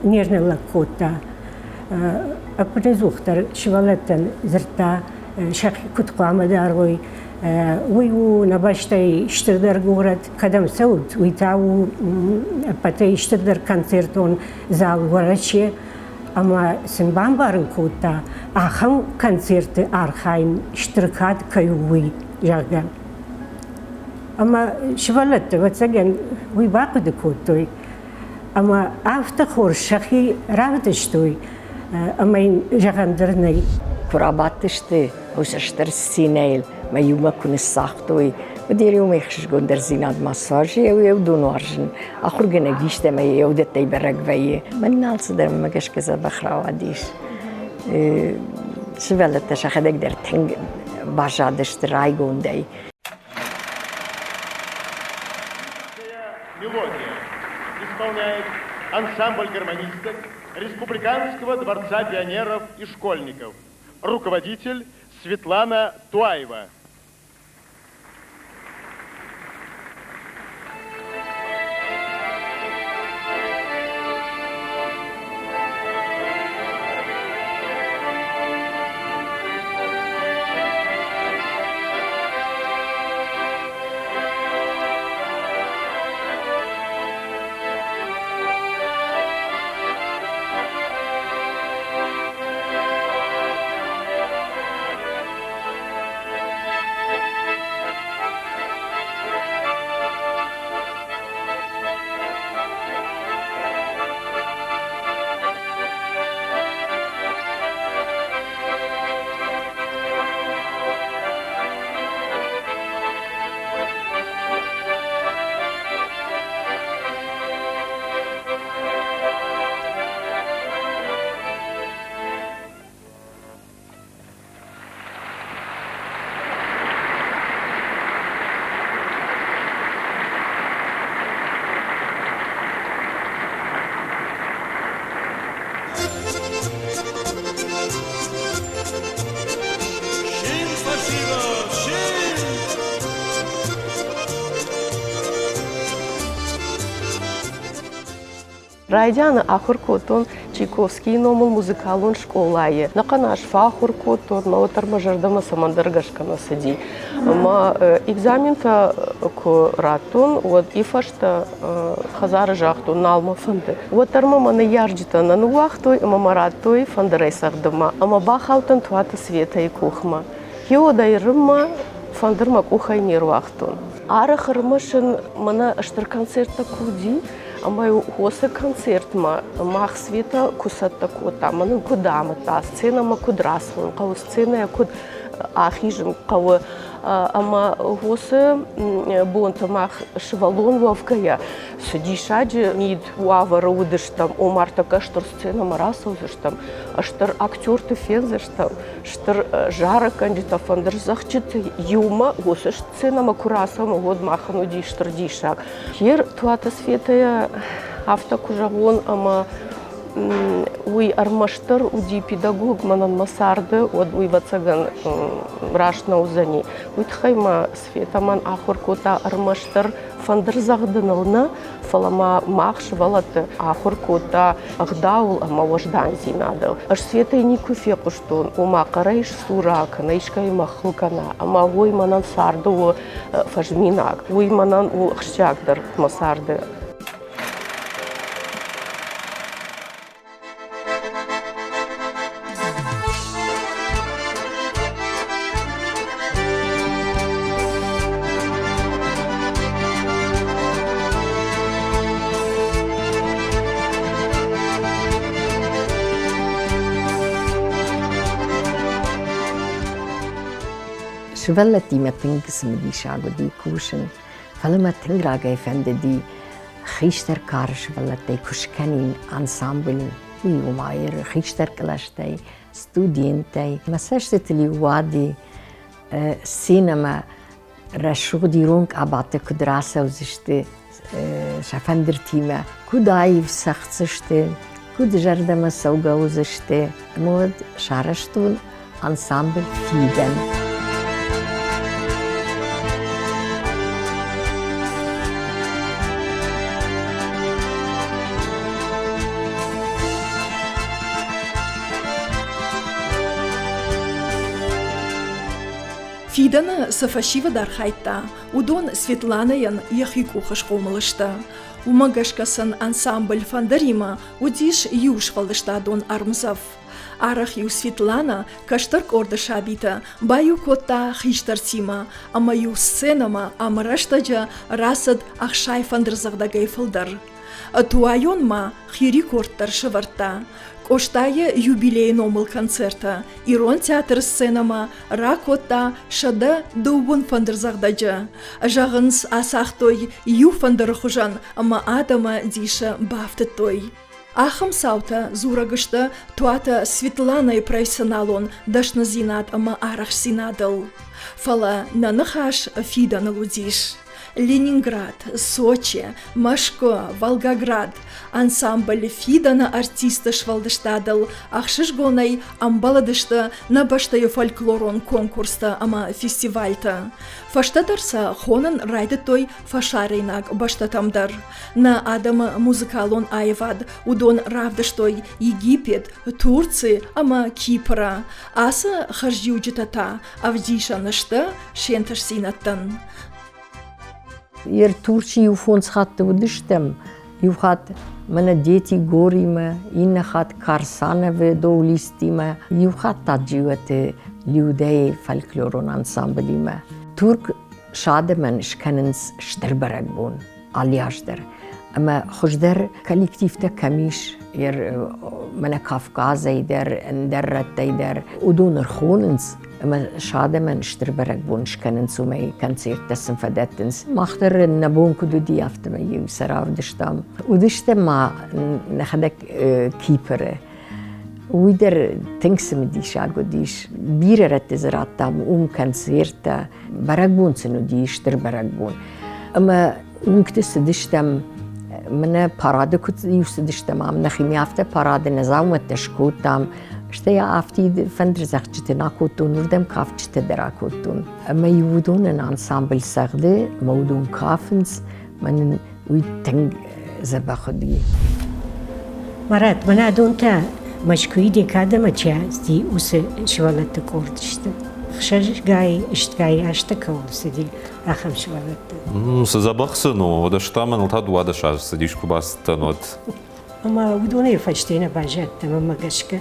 не рныллӕг кодта. Ӕппынӕдзухдӕр сывӕллӕттӕн дзырдта, сӕхи куыд хъуамӕ дарой. Уый у нӕ бӕстӕйы стырдӕр горӕт, кӕдӕм цӕут, уый та у ӕппӕтӕй стырдӕр концертон зал Уӕрӕсе. Ӕмӕ сын бамбарын кодта, ахӕм концерты архайын стыр кад кӕй у, уый, зӕгъгӕ. Ӕмӕ сывӕллӕттӕ, ӕвӕццӕгӕн, уый бахъуыды кодтой. Ӕмӕ афтӕ хорз сӕхи равдыстой, ӕмӕ йын зӕгъӕн дӕр нӕй.
Куы рабадтысты уыцы стыр сценӕйыл мӕ иумӕ куы ныссагътой, уӕд йӕ риумӕ ӕхсызгондӕрдзинад ма суарзы, йӕ уыдон уарзын. Ахуыргӕнӕг исты ӕмӕ йӕ уыдӕттӕй бӕрӕг вӕййы. Мӕн алцыдӕр мӕ гӕсгӕ дзӕбӕх рауадис. Сывӕллӕттӕ сӕхӕдӕг дӕр тынг баззадысты райгондӕй.
Мелодия исполняет ансамбль гармонисток Республиканского дворца пионеров и школьников. Руководитель Светлана Туаева.
Райдианы ахуыр кодтон Чайковскийы номыл музыкалон скъолайы. Нӕхъӕн аз фӕахуыр кодтон, мӕ уӕддӕр мӕ зӕрдӕмӕ цӕмӕндӕр гӕсгӕ нӕ цыди. Ӕмӕ экзаментӕ куы радтон, уӕд и фӕстӕ хӕдзары загътон, нал мӕ фӕнды. Уӕддӕр мӕ мӕ ныййарджытӕ нӕ ныууагътой ӕмӕ мӕ радтой фӕндырӕй цӕгъдынмӕ. Ӕмӕ бахаудтӕн Туаты Светӕйы къухмӕ. Геодӕй рынмӕ фӕндыр мӕ къухӕй не руагътон. Арӕх ӕрмӕсын мӕнӕ стыр концерттӕ куы уыди, ӕмӕ уыцы концертмӕ мах Светӕ куы цӕттӕ кодта, мӕн ын куыд амыдта, сценӕмӕ куыд рацӕуын хъӕуы, сценӕйӕ куыд ахизын хъӕуы. Ӕмӕ уыцы бонты мах сывӕллон уӕвгӕйӕ цы диссаджы мид уавӕры уыдыстӕм, ома ӕртӕккӕ стыр сценӕмӕ рацӕудзыстӕм, стыр актерты фендзыстӕм, стыр зарӕггӕнджытӕ, фӕндырдзӕгъдджыты иумӕ уыцы сценӕмӕ куы рацӕуӕм, уӕд махӕн уыди стыр диссаг. Гер Туаты Светӕйӕ афтӕ куы зӕгъон, ӕмӕ уый ӕрмӕстдӕр уыди педагог мӕнӕн мӕ царды, уӕд уый, ӕвӕццӕгӕн, раст нӕ уыдзӕни. Уый тыххӕй мӕ Светӕ мӕн ахуыр кодта ӕрмӕстдӕр фӕндырдзӕгъдыныл нӕ, фӕлӕ ма мах сывӕллӕтты ахуыр кодта ӕгъдауыл ӕмӕ уӕздандзинадыл. Ӕз Светӕй никуы фехъуыстон, ома хъӕрӕй сдзура кӕнӕ искӕимӕ хыл кӕна, ӕмӕ уый мӕнӕн царды у фӕзминаг. Уый мӕнӕн у ахсджиагдӕр мӕ царды.
Сывӕллӕттимӕ тынг цымыдисаг уыди кусын, фӕлӕ мӕ тынг рагӕй фӕндыди хистӕр кары сывӕллӕттӕй куы скӕнин ансамбль, уый уымӕй хистӕр кълӕстӕй, студенттӕй. Мӕ цӕстытыл-иу уади сценӕмӕ рӕсугъд ирон къабатӕ куыд рацӕудзысты сӕ фӕндыртимӕ, куыд аив цӕгъддзысты, куыд зӕрдӕмӕ цӕугӕ уыдзысты. Ӕмӕ уӕд сарӕзтон ансамбль «Фидӕн».
Фидӕны цы фӕсивӕд архайдта, уыдон Светланӕйӕн йӕхи къухы схъомыл сты. Уымӕ гӕсгӕ сын ансамбль «Фӕндыр»-имӕ уыдис иу сфӕлдыстадон ӕрмдзӕф. Арӕх-иу Светланӕ кӕстӕр къорды сабитӕ баиу кодта хистӕртимӕ ӕмӕ-иу сценӕмӕ ӕмрӕстӕджы рацыд 60 фӕндырдзӕгъдӕгӕй фылдӕр. Туайон ма хи рекорд дӕр сӕвӕрдта. Къостайы юбилейы номыл концерты Ирон театры сценӕмӕ ракодта 120 фӕндырдзӕгъдӕджы. Зӕгъынц, ацагътой иу фӕндыры хуызӕн ӕмӕ адӕмы дисы бафтыдтой. Ахӕм цаутӕ дзурӕг сты Туаты Светланӕйы профессионалон дӕсныдзинад ӕмӕ арӕхстдзинадыл. Фӕлӕ нӕ ныхас фидӕныл уыдис. Ленинград, Сочи, Мӕскуы, Волгоград ансамбль фидӕны артисты сфӕлдыстадыл ӕхсызгонӕй ӕмбӕлыдысты нӕ бӕстӕйы фольклорон конкурстӕ ӕмӕ фестивальтӕ. Фӕстӕдӕр сӕ хонын райдыдтой фӕсарӕйнаг бӕстӕтӕм дӕр. Нӕ адӕмы музыкалон аивад уыдон равдыстой Египет, Турци ӕмӕ Кипры. Ацы хӕрзиуджытӕ та ӕвдисӕн сты се нтыстдзинӕдтӕн.
Ер Турчы иу фондз хатты уыдыстӕм. Иу хатт мӕнӕ Дети Горимӕ, иннӕ хатт Карсановы доулисттимӕ, иу хатт та Джиоты Людӕйы фольклорон ансамблимӕ. Турк сӕ адӕмӕн скӕнынц стыр бӕрӕгбон алы аз дӕр. Ӕмӕ хуыздӕр коллективтӕ кӕм ис, мӕнӕ Кавказӕй дӕр, ӕндӕр рӕттӕй дӕр, уыдон ӕрхонынц ӕмӕ сӕ адӕмӕн стыр бӕрӕгбон скӕнынц, уымӕй концерттӕ сын фӕдӕттынц. Мах дӕр нӕ бон куыд уыди, афтӕмӕй-иу сӕ равдыстам. Уыдыстӕм ма нӕхӕдӕг Кипры. Уый дӕр тынг цымыдисаг уыдис. Бирӕ рӕтты дзы радтам уым концерттӕ. Бӕрӕгбон сын уыди, стыр бӕрӕгбон. Ӕмӕ уынгты цыдыстӕм, мӕнӕ парады куыд иу цыдыстӕм ам, нӕхимӕ афтӕ парады нӕ дзаумӕттӕ скодтам, стӕй афтид фӕндырдзӕгъдджыты акодтон, уырдӕм кафджытӕ дӕр акодтон. Ӕмӕ-иу уыдонӕн ансамбль цӕгъды, ӕмӕ уыдон кафынц, мӕ нын уый тынг дзӕбӕх уыди.
Марат, мӕнӕ адон та Мӕскуыйы декадӕмӕ чи ацыди, уыцы сывӕллӕтты къорд сты. Хсӕзгай, стгай азтӕ кӕуыл цыди, ахӕм сывӕллӕттӕ.
Цы дзӕбӕх сын у, уӕдӕ та мӕныл та 12 азы цыдис, куы бацыдтӕн, уӕд.
Ӕмӕ уыдонӕй фӕсте нӕ баззадтӕн, мӕнмӕ гӕсгӕ.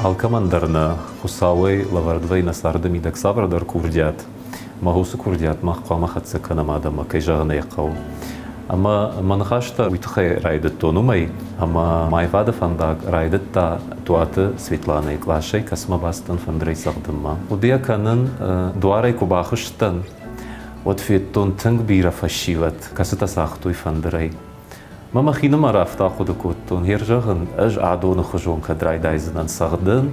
Алкӕмӕн дӕр нӕ Хуыцауӕй лӕвӕрд вӕййы нӕ царды мидӕг цавӕрдӕр курдиат. Мӕ уыцы курдиат мах хъуамӕ хӕццӕ кӕнӕм адӕммӕ, кӕй зӕгъын ӕй хъӕуы. Ӕмӕ мӕ ныхӕстӕ уый тыххӕй райдыдтон уымӕй, ӕмӕ аивады фӕндаг райдыдта Туаты Светланӕйы къласӕй, кӕцымӕ бацыдтӕн фӕндырӕй цӕгъдынмӕ. Хъуыдыйӕ кӕнын, дуарӕй куы бахызтӕн, уӕд федтон тынг бирӕ фӕсивӕд, кӕцытӕ цагътой фӕндырӕй. Мӕ мӕхинымӕр афтӕ ахъуыды кодтон, гъер зӕгъын, ӕз адоны хуызон кӕд райдайдзынӕн цӕгъдын,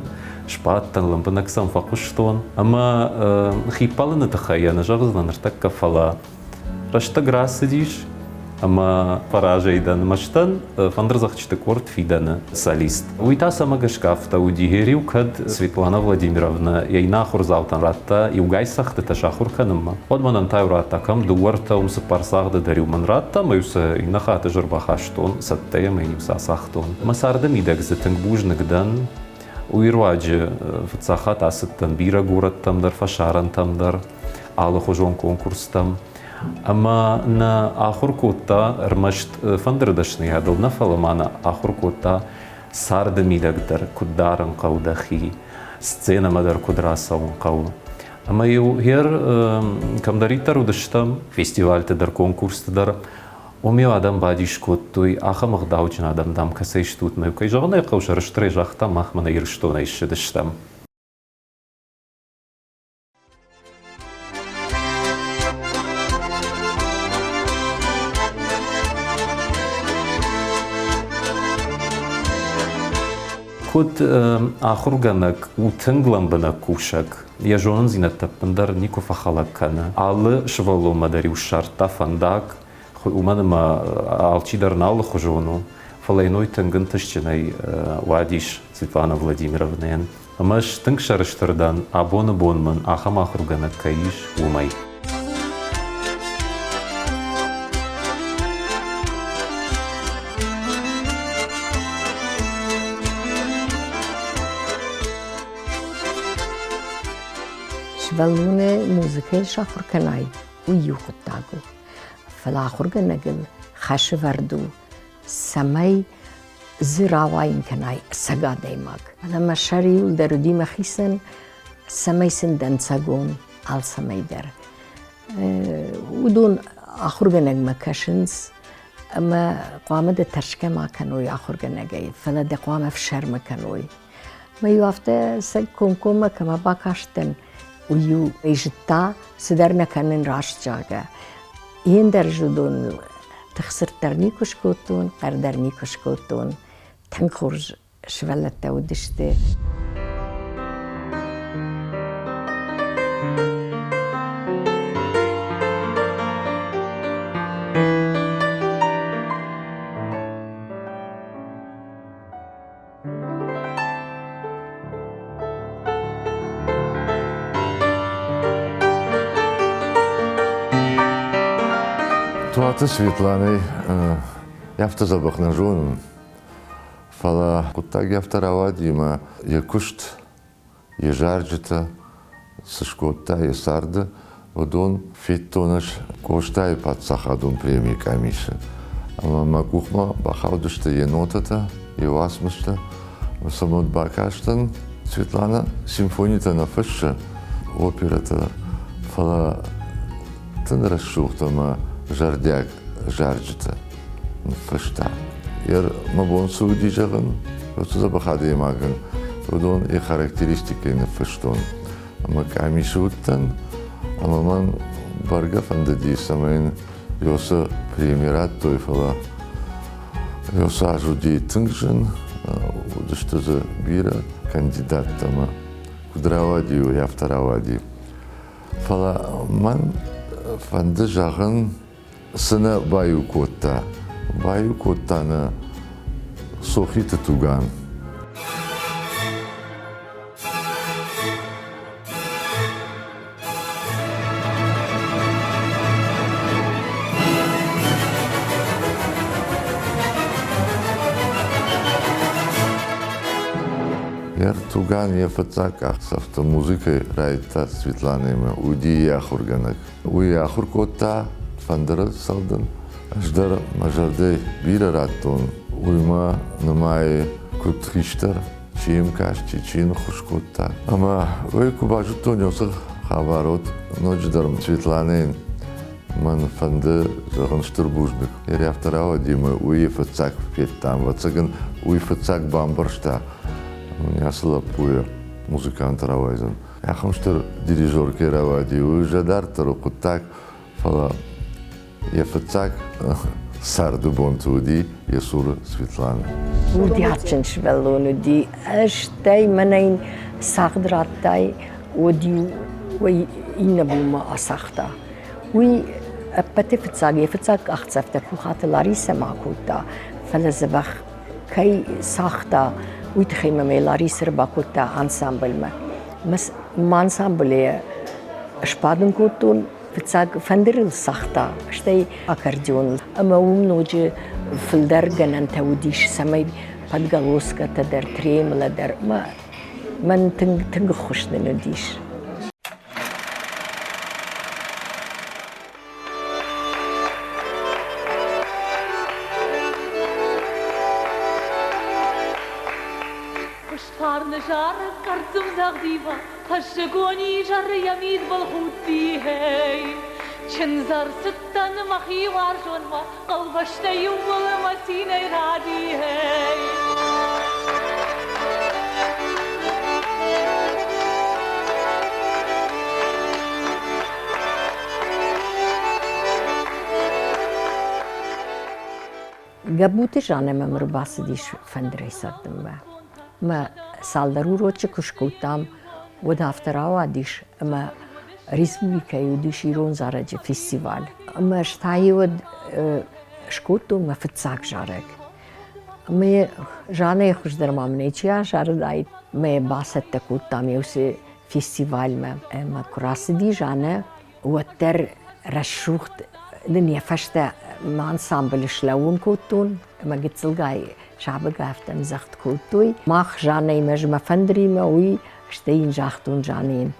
сбадтӕн, лӕмбынӕг сӕм фӕхъуыстон ӕмӕ хиппӕлыны тыххӕй йӕ нӕ зӕгъдзынӕн ныртӕккӕ, фӕлӕ рӕстӕг рацыдис ӕмӕ фӕразӕй дӕн мӕстӕн фӕндырдзӕгъдджыты къорд фидӕны солист. Уый та цӕмӕ гӕсгӕ афтӕ уыди, гъер-иу кӕд Светлана Владимировнӕ йӕ иннӕ ахуырдзаутӕн радта иугай цӕгъдтытӕ сахуыр кӕнынмӕ, уӕд мӕнӕн та-иу радта кӕм дыууӕ-ӕртӕ, уым цыппар цагъды дӕр-иу мӕн радта, ӕмӕ-иу сӕ иннӕ хатт ӕз ӕрбахастон, цӕттӕйӕ ӕмӕ йын-иу сӕ ацагътон. Мӕ царды мидӕг дзы тынг бузныг дӕн. Уый руаджы фыццаг хатт ацыдтӕн бирӕ горӕттӕм дӕр, фӕсарӕнтӕм дӕр, алыхуызон конкурстӕм. Ӕмӕ нӕ ахуыр кодта ӕрмӕст фӕндыры дӕсныйадыл нӕ, фӕлӕ ма нӕ ахуыр кодта царды мидӕг дӕр куыд дарын хъӕуы дӕхи, сценӕмӕ дӕр куыд рацӕуын хъӕуы. Ӕмӕ-иу гъер кӕмдӕриддӕр уыдыстӕм, фестивальты дӕр, конкурсты дӕр, уым-иу адӕм бадис кодтой, ахӕм ӕгъдауджын адӕм, дам, кӕцӕй стут, мӕ кӕй зӕгъын ӕй хъӕуы, сӕрыстырӕй загъта, мах мӕнӕ Ирыстонӕй ссыдыстӕм. Куыд ахуыргӕнӕг у тынг лӕмбынӕг кусӕг, йӕ зонындзинӕдтӕ ӕппындӕр никуы фӕхӕлӕг кӕны. Алы сывӕллонмӕ дӕр-иу ссардта фӕндаг, уымӕн ӕмӕ алчидӕр нӕ алыхуызон у, фӕлӕ йын уый тынг ӕнтыстджынӕй уадис Светлана Владимировнӕйӕн. Ӕмӕ ӕз тынг сӕрыстыр дӕн, абоны бон мын ахӕм ахуыргӕнӕг кӕй ис, уымӕй.
Сывӕллоны музыкӕйыл сахуыр кӕнай, уый иу хъуыддаг у. Фӕлӕ ахуыргӕнӕгыл хӕсывӕрд у, цӕмӕй дзы рауайын кӕнай ӕцӕг адӕймаг. Фӕлӕ мӕ сӕр иуылдӕр уыди мӕхицӕн, цӕмӕй сын дӕнцӕгон алцӕмӕй дӕр. Уыдон ахуыргӕнӕгмӕ кӕсынц ӕмӕ хъуамӕ дӕ тӕрсгӕ ма кӕной ахуыргӕнӕгӕй, фӕлӕ дӕ хъуамӕ ӕфсӕрмы кӕной. Мӕ-иу афтӕ сӕ комкоммӕ кӕмӕ бакастӕн, уый-иу ӕй зыдта, цыдӕр нӕ кӕнын раст, зӕгъгӕ. Йе ндӕр зыдоныл тыхдзырд дӕр никуы скодтон, хъӕр дӕр никуы скодтон. Тынг хорз сывӕллӕттӕ уыдысты.
Туаты Светланӕ афтӕ дзӕбӕх нӕ зонын, фӕлӕ хъуыддаг афтӕ рауади ӕмӕ йӕ куыст, йӕ зарджытӕ цы скодта йӕ царды, уыдон федтон ӕз Къостайы паддзахадон премийы къамисы. Ӕмӕ мӕ къухмӕ бахаудысты йӕ нотӕтӕ, йӕ уацмыстӕ. Сӕ мод бакастӕн. Светлана симфонитӕ нӕ фыссы, оперӕтӕ, фӕлӕ тынг рӕсугъд ӕмӕ зӕрдиаг зарджытӕ ныффыста. Мӕ бон цы уыди зӕгъын, уыцы дзӕбӕх адӕймагӕн уыдон йӕ характеристикӕйы ныффыстон. Ӕмӕ къамисы уыдтӕн, ӕмӕ мӕн бӕргӕ фӕндыди, цӕмӕй йын Йосы преми радтой, фӕлӕ Йосы аз уыди тынг зын, уыдысты дзы бирӕ кандидаттӕ ӕмӕ куыд рауади, уый афтӕ рауади. Фӕлӕ мӕн фӕнды зӕгъын, цы нӕ баиу кодта. Баиу кодта нӕ Сохиты Туган. Эртуган йӕ фыццаг къахдзӕфтӕ музыкӕйы райдыдта Светланӕимӕ, уыди йӕ ахуыргӕнӕг. Уый ахуыр кодта фӕндыры цӕгъдын. Ӕз дӕр мӕ зӕрдӕ бирӕ радтон, уый мӕ нымайы куыд хистӕр, чи йӕм касти, чи йын ӕххуыс кодта. Ӕмӕ уый куы базыдтон уыцы хабар, уӕд ноджыдӕр Светланӕйӕн мӕн фӕнды зӕгъын стыр бузныг. Йӕ афтӕ рауади ӕмӕ уый фыццаг федтам. Ӕвӕццӕгӕн, уый фыццаг бамбӕрста, ацы лӕппуйы музыкант рауайдзӕн. Ахӕм стыр дирижер кӕй рауади, уый уже дарддӕр у хъуыддаг, фӕлӕ йӕ фыццаг царды бонты уыди йӕ цуры Светланӕ.
Курдиатджын сывӕллон уыди. Стӕй мӕнӕн цагъд радтай, уӕд-иу уый иннӕ бонмӕ ацагъта. Уый ӕппӕты фыццаг йӕ фыццаг къахдзӕфтӕ Пухаты Ларисӕмӕ акодта, фӕлӕ дзӕбӕх кӕй цагъта, уый тыххӕй мӕ Ларисӕ ӕрбакодта ансамбльмӕ. Мӕ ансамблы сбадын кодтон, фыццаг фӕндырыл цагъта, стӕй аккордеоныл. Ӕмӕ уым ноджы фылдӕр гӕнӕнтӕ уыдис, цӕмӕй подголоскӕтӕ дӕр, тремоло дӕр. Мӕн тынг, тынг ӕххуыс нын уыдис.
Фарны зарӕг кӕрддзымдзӕгъдимӕ Фӕззыгон изӕры йӕ мидбылхудти, гъей. Чындз ӕрцыдтӕн мӕхи уарзонмӕ, Хъӕубӕстӕ иууыл мӕ цинӕй ради, гъей.
Гӕбуты Жаннӕ мӕм ӕрбацыдис фӕндырӕй цӕгъдынмӕ. Мӕ цалдӕр урочы куы скодтам, уӕд афтӕ рауадис, ӕмӕ республикӕйы уыдис ирон зарӕджы фестиваль. Ӕмӕ ӕз та уӕд скодтон мӕ фыццаг зарӕг. Ӕмӕ Жаннӕйы хуыздӕр ма мын ӕй чи азарыдаид, мӕ бацӕттӕ кодтам уыцы фестивальмӕ. Ӕмӕ куы рацыди Жаннӕ, уӕддӕр рӕсугъд нын йӕ фӕстӕ мӕ ансамблы слӕууын кодтон ӕмӕ гыццылгай сабыгай афтӕ ӕмдзӕгъд кодтой. Мах Жаннӕимӕ ӕз мӕ фӕндыримӕ уый, стӕй йын загътон Жаннӕйӕн,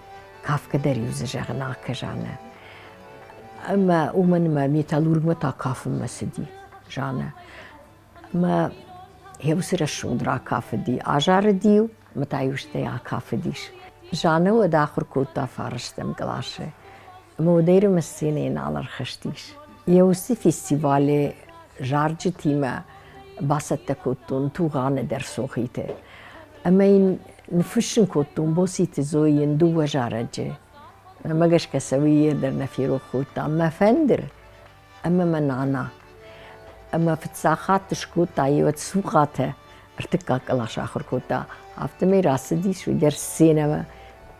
кафгӕ дӕр-иу дзы зӕгъын акӕ Жаннӕ. Ӕмӕ уымӕн ӕмӕ металлургмӕ та кафынмӕ цыди Жаннӕ. Ӕмӕ йӕ уыцы рӕсугъд ракафыди, азарыди-иу ӕмӕ та-иу стӕй акафыдис. Жаннӕ уӕд ахуыр кодта фарӕстӕм къласы ӕмӕ уӕдӕй рӕмӕ сценӕйы нал ӕрхызтис. Йӕ уыцы фестивалы зарджытимӕ бацӕттӕ кодтон Тугъаны дӕр Сохиты. Ӕмӕ йын ныффыссын кодтон Боситы Зойӕн дыууӕ зарӕджы. Мӕ гӕсгӕ сӕ уый дӕр нӕ ферох кодта. Мӕ фӕндыр ӕмӕ мӕ нана. Ӕмӕ фыццаг хатт скодта йе цухъатӕ, ӕртыккаг кълас ахуыр кодта. Афтӕмӕй рацыдис уый дӕр сценӕмӕ.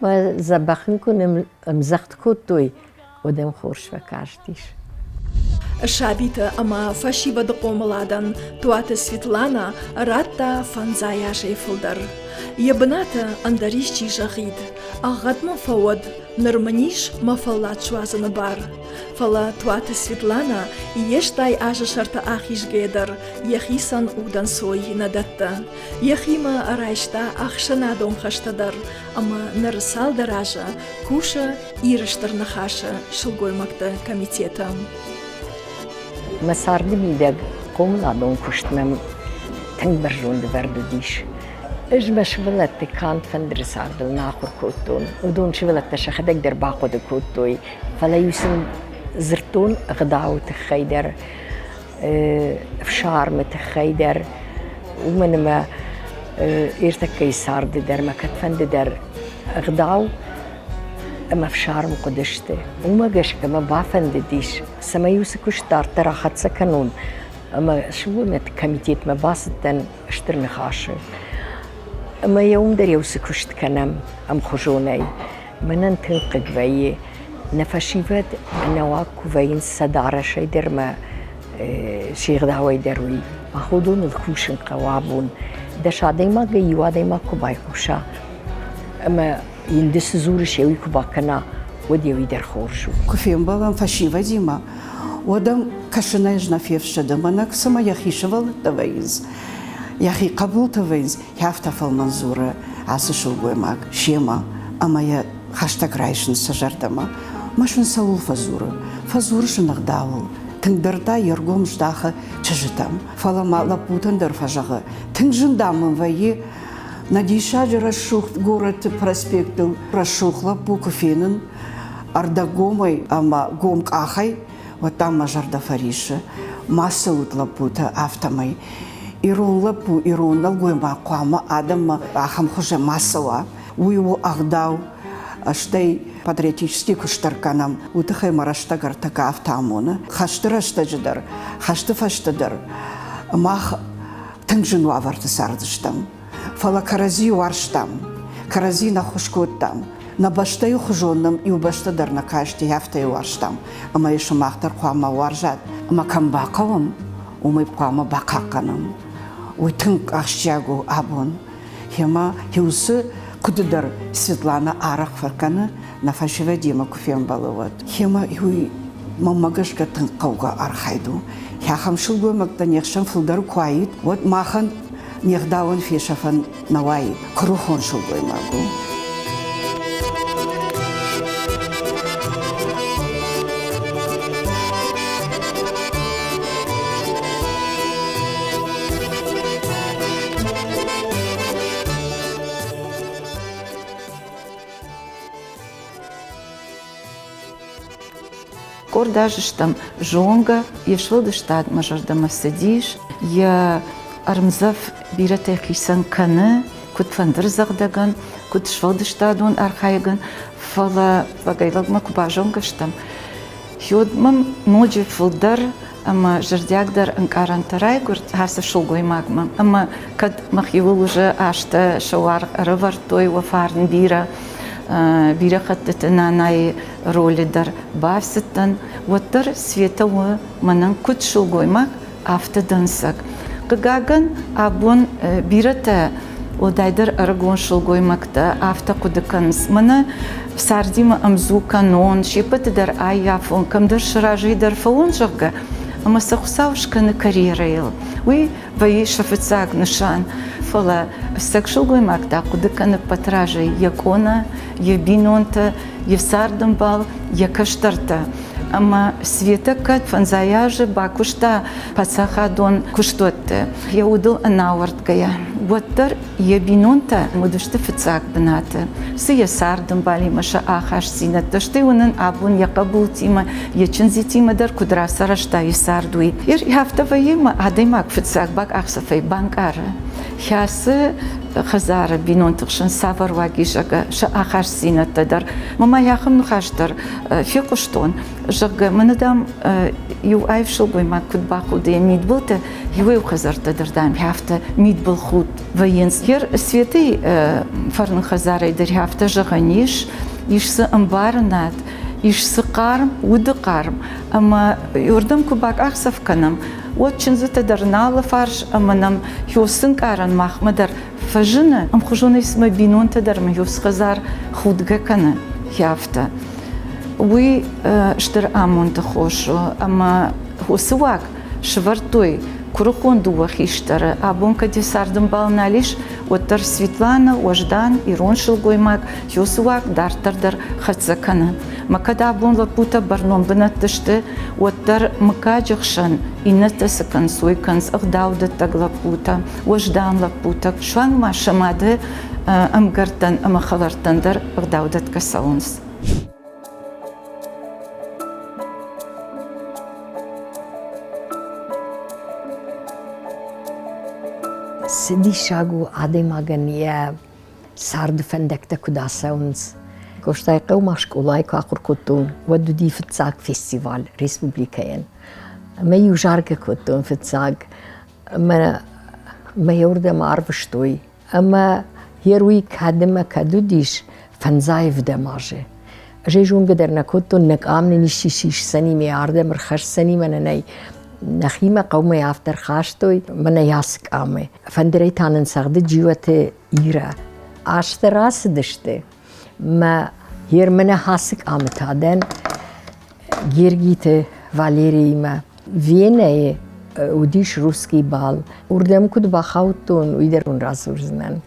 Мӕ дзӕбӕх ын куы ӕмдзӕгъд кодтой, уӕд ӕм хорз фӕкастис.
Сабитӕ ӕмӕ фӕсивӕды хъомыладӕн Туаты Светланӕ радта фӕндзай азӕй фылдӕр. Йӕ бынаты ӕндӕр исчи зӕгъид, ӕгъгъӕд мын фӕуӕд, ныр мын ис мӕ фӕллад суадзыны бар. Фӕлӕ Туаты Светланӕ йе стай азы сӕрты ахизгӕйӕ дӕр йӕхицӕн удӕнцой нӕ дӕтты. Йӕхимӕ райста ӕхсӕнадон хӕстӕ дӕр ӕмӕ ныр цалдӕр азы кусы Иры Стыр Ныхасы сылгоймӕгты комитеты.
Мӕ царды мидӕг хъомыладон куыст мӕм тынг бӕрзонд ӕвӕрд уыдис. Ӕз мӕ сывӕллӕтты канд фӕндыры цардыл нӕ ахуыр кодтон. Уыдон сывӕллӕттӕ сӕхӕдӕг дӕр бахъуыды кодтой, фӕлӕ-иу сын дзырдтон ӕгъдауы тыххӕй дӕр, ӕфсармы тыххӕй дӕр, уымӕн ӕмӕ ӕртӕккӕйы царды дӕр мӕ кӕдфӕнды дӕр ӕгъдау ӕмӕ ӕфсарм хъуыдысты. Уымӕ гӕсгӕ мӕ бафӕндыдис, цӕмӕй уыцы куыст дарддӕр ахӕццӕ кӕнон ӕмӕ сывӕллӕтты комитетмӕ бацыдтӕн Стыр Ныхасы. Ӕмӕ йӕ уым дӕр уыцы куыст кӕнӕм ӕмхуызонӕй. Мӕнӕн тынг хъыг вӕййы. Нӕ фӕсивӕд ӕнӕуаг куы вӕййынц сӕ дарӕсӕй дӕр ӕмӕ се гъдауӕй дӕр уый. Мах уыдоныл кусын хъӕуы абон. Дӕс адӕймагӕй иу адӕймаг куы байхъуса ӕмӕ йын ды цы дзурыс, уый куы бакӕна, уӕд йӕ уый дӕр хорз у.
Куы фембӕлӕм фӕсивӕдимӕ, уӕд ӕм кӕсынӕй ӕз нӕ фефсӕдын, мӕнӕ цыма йӕхи сывӕллӕттӕ вӕййынц, йӕхи хъӕбултӕ вӕййынц, афтӕ фӕлмӕн дзуры ацы сылгоймаг семӕ ӕмӕ йӕ хӕстӕг райсынц сӕ зӕрдӕмӕ. Мӕ сын цӕуыл фӕдзуры? Фӕдзуры сын ӕгъдауыл. Тынгдӕр та йе ргом здахы чызджытӕм. Фӕлӕ ма лӕппутӕн дӕр фӕзӕгъы, тынг зын, дам, мын вӕййы, нӕ диссаджы рӕсугъд горӕты проспектыл рӕсугъд лӕппу куы фенын ӕрдӕггомӕй ӕмӕ гом къахӕй, уӕд та мӕ зӕрдӕ фӕриссы. Ма цӕут лӕппутӕ афтӕмӕй. Ирон лӕппу, ирон нӕлгоймаг хъуамӕ адӕммӕ ахӕм хуызы ма цӕуа. Уый у ӕгъдау, стӕй патриотический куыст дӕр кӕнӕм. Уый тыххӕй мӕ рӕстӕг ӕртӕккӕ афтӕ амоны. Хӕсты рӕстӕджы дӕр, хӕсты фӕстӕ дӕр мах тынг зын уавӕрты цардыстӕм. Фӕлӕ кӕрӕдзийы уарзтам, кӕрӕдзи нӕ ххуыс кодтам. Нӕ бӕстӕйы хуызон нӕм иу бӕстӕ дӕр нӕ касти, афтӕ йӕ уарзтам. Ӕмӕ йӕ сымах дӕр хъуамӕ уарзат. Ӕмӕ кӕм бахъӕуӕм, уымӕй хъуамӕ бахъахъхъӕнӕм. Уый тынг ахсджиаг у абон. Гъемӕ уыцы хъуыды дӕр Светланӕ арӕх фӕкӕны, нӕ фӕсивӕдимӕ куы фембӕлы, уӕд. Гъемӕ уый мӕнмӕ гӕсгӕ тынг хъӕугӕ архайд у. Ахӕм сылгоймӕгтӕ не хсӕн фылдӕр куы уаид, уӕд махӕн не гъдауӕн фесӕфӕн нӕ уаид. Куырыхон сылгоймаг у.
Къорд азы стӕм зонгӕ, йе сфӕлдыстад мӕ зӕрдӕмӕ цыдис, йӕ ӕрмдзӕф бирӕтӕй хицӕн кӕны, куыд фӕндырдзӕгъдӕгӕн, куыд сфӕлдыстадон архайӕгӕн, фӕлӕ лӕгӕй-лӕгмӕ куы базонгӕ стӕм, уӕд мӕм ноджы фылдӕр ӕмӕ зӕрдиагдӕр ӕнкъарӕнтӕ райгуырд ацы сылгоймагмӕ. Ӕмӕ кӕд мӕхиуыл уже азтӕ сӕ уаргъ ӕрӕвӕрдтой, уӕ фарн бирӕ, бирӕ хӕттыты нанайы ролы дӕр бацыдтӕн, уӕддӕр Светӕ у мӕнӕн куыд сылгоймаг, афтӕ дӕнцӕг. Хъыгагӕн, абон бирӕтӕ, уӕлдайдӕр ӕрыгон сылгоймӕгтӕ афтӕ хъуыды кӕнынц, мӕнӕ цардимӕ ӕмдзу кӕнон, се ппӕты дӕр аййафон, кӕмдӕр сразы дӕр фӕуон, зӕгъгӕ, ӕмӕ сӕ Хуыцау скӕны карьерӕйыл. Уый вӕййы сӕ фыццаг нысан. Фӕлӕ ӕцӕг сылгоймаг та хъуыды кӕны ӕппӕт разӕй йӕ къона, йӕ бинонтӕ, йӕ цардӕмбал, йӕ кӕстӕртӕ. Ӕмӕ Светӕ кӕд фӕндзай азы бакуыста паддзахадон куыстуӕтты, йӕ удыл ӕнауӕрдгӕйӕ, уӕддӕр йӕ бинонтӕ уыдысты фыццаг бынаты. Цы йӕ цардӕмбалимӕ сӕ ахастдзинӕдтӕ, стӕй уынын абон йӕ хъӕбултимӕ, йӕ чындзитимӕ дӕр куыд рацарӕзта йӕ цард, уый. Афтӕ вӕййы, ӕмӕ адӕймаг фыццаг бакъахдзӕфӕй банкъары, кӕцы хӕдзары бинонты хсӕн цавӕр уаг ис, сӕ ахастдзинӕдтӕ дӕр. Мӕ ахӕм ныхас дӕр фехъуыстон, зӕгъгӕ, мӕнӕ, дам, иу аив сылгоймаг куыд бахуды йӕ мидбылты, иуӕй-иу хӕдзӕрттӕ дӕр, дам, афтӕ мидбылхудт вӕййынц. Йе Светӕй фӕрныг хӕдзарӕй дӕр афтӕ зӕгъӕн ис, ис дзы ӕмбарынад, ис дзы хъарм, уды хъарм, ӕмӕ уырдӕм куы бакъахдзӕф кӕнӕм, уӕд чындзытӕ дӕр нӕ алыфарс ӕмӕ нӕм хёсынкъарӕн махмӕ дӕр фӕзыны, ӕмхуызонӕй цыма бинонтӕ дӕр мӕ хӕдзар худгӕ кӕны, афтӕ. Уый стыр амонды хос у, ӕмӕ уыцы уаг сывӕрдтой куырыхон дыууӕ хистӕры. Абон кӕд йӕ цардӕмбал нал ис, уӕддӕр Светланӕ, уӕздан ирон сылгоймаг, уыцы уаг дарддӕр дӕр хӕццӕ кӕны. Мӕ кӕд абон лӕппутӕ бӕрнон бынӕтты сты, уӕддӕр мыггаджы хсӕн иннӕтӕ цы кӕнынц, уый кӕнынц ӕгъдаудӕттӕг лӕппутӕ, уӕздан лӕппутӕ. Суанг ма сӕ мады ӕмгӕрттӕн ӕмӕ хӕлӕрттӕн дӕр ӕгъдаудӕтгӕ цӕуынц.
Цы диссаг у адӕймагӕн йӕ царды фӕндӕгтӕ куыд ацӕуынц. Къостайыхъӕумӕ скъолайы куы ахуыр кодтон, уӕд уыди фыццаг фестиваль республикӕйӕн. Ӕмӕ-иу заргӕ кодтон фыццаг. Ӕмӕ мӕ уырдӕм арвыстой. Ӕмӕ йе уый кӕд ӕмӕ кӕд уыдис, фӕндзай ӕвдӕм азы. Ӕз ӕй зонгӕ дӕр нӕ кодтон, нӕ къам нын исчи сисдзӕни, ме ардӕм ӕрхӕсдзӕни, мӕнӕ нӕй. Нӕхимӕ хъӕумӕ афтӕ ӕрхастой, мӕнӕ ацы къамы. Фӕндырӕй та нын цӕгъды Джиоты Ирӕ. Азтӕ рацыдысты, мӕ Ермӕнӕ ацы къамы та дӕн Гергиты Валериимӕ. Венӕйы уыдис русский бал. Уырдӕм куыд бахаудтон, уый дӕр уын радзурдзынӕн.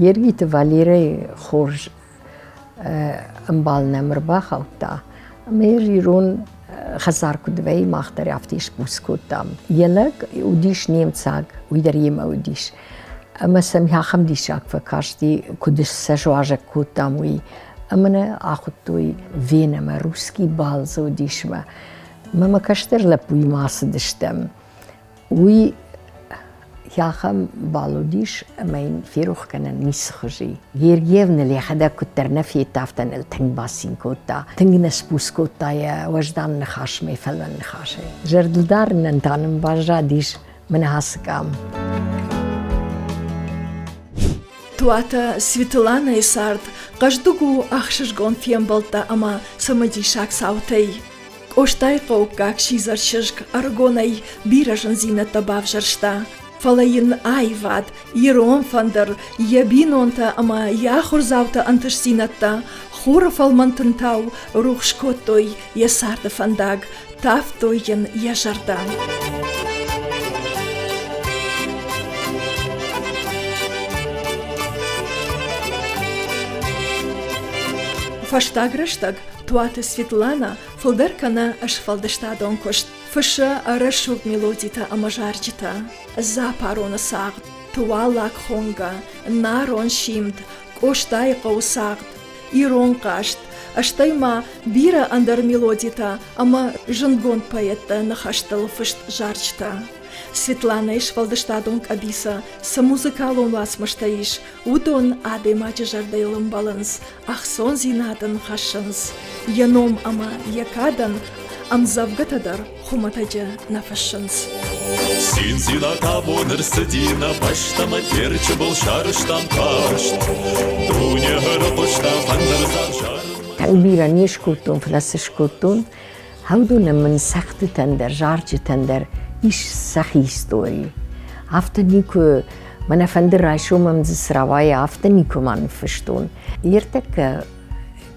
Гергиты Валерӕйы хорз ӕмбал нӕм ӕрбахаудта. Ӕмӕ ирон хӕдзар куыд вӕййы, мах дӕр афтӕ сбуц кодтам. Йӕ лӕг уыдис немцаг, уый дӕр йемӕ уыдис. Ӕмӕ сӕм ахӕм диссаг фӕкасти, куыд сӕ суазӕг кодтам, уый. Ӕмӕ нӕ ахуыдтой Венӕмӕ, русский бал дзы уыдисмӕ. Мӕ мӕ кӕстӕр лӕппуимӕ ацыдыстӕм. Уый ахӕм бал уыдис, ӕмӕ йын ферох кӕнӕн ницы хуызы. Гергиев ныл йӕхӕдӕг куыддӕр нӕ федта, афтӕ ныл тынг бацин кодта. Тынг нӕ сбуц кодта йӕ уӕздан ныхасмӕ, фӕлмӕн ныхасӕй. Зӕрдылдарынӕн та нын баззадис мӕнӕ ацы къам.
Туатӕ Светланӕйы цард хъӕздыг у ӕхсызгон фембӕлдтӕ ӕмӕ цымыдисаг цаутӕй. Къостайыхъӕуккаг сидзӕр чызг ӕрыгонӕй бирӕ зындзинӕдтӕ бавзӕрста, фӕлӕ йын аивад, ирон фӕндыр, йӕ бинонтӕ ӕмӕ йӕ ахуырдзаутӕ ӕнтыстдзинӕдтӕ хуры фӕлмӕн тынтау рухс кодтой йӕ царды фӕндаг, тавтой йын йӕ зӕрдӕ. Фӕстаг рӕстӕг Туаты Светланӕ фылдӕр кӕны сфӕлдыстадон куыст, фыссы рӕсугъд мелодитӕ ӕмӕ зарджытӕ, Запароны цагъд, Туаллаг хонгӕ, Нарон симд, Къостайы хъӕуы цагъд, Ирон хъазт, стӕй ма бирӕ ӕндӕр мелодитӕ ӕмӕ зындгонд поэтты ныхӕстыл фыст зарджытӕ. Светланӕйы сфӕлдыстадон къӕбицы цы музыкалон уацмыстӕ ис, уыдон адӕймаджы зӕрдӕйыл ӕмбӕлынц, ӕхцондзинад ын хӕссынц. Йӕ ном ӕмӕ йӕ кадӕн ӕмдзӕвгӕтӕ дӕр хуымӕтӕджы нӕ фыссынц.
Циндзинад абон ӕрцыди нӕ бӕстӕмӕ Терчы был сарӕзтам хъазт. Дуне ӕрыхъуыста фӕндырдзагъд зарынмӕ.
Тынг бирӕ не скодтон, фӕлӕ цы скодтон, уыдонӕн мын цӕгъдтытӕн дӕр, зарджытӕн дӕр ис сӕхи истори. Афтӕ никуы, мӕнӕ фӕнды райсом ӕм дзы цы рауайа, афтӕ никуы ма ныффыстон. Ертӕккӕ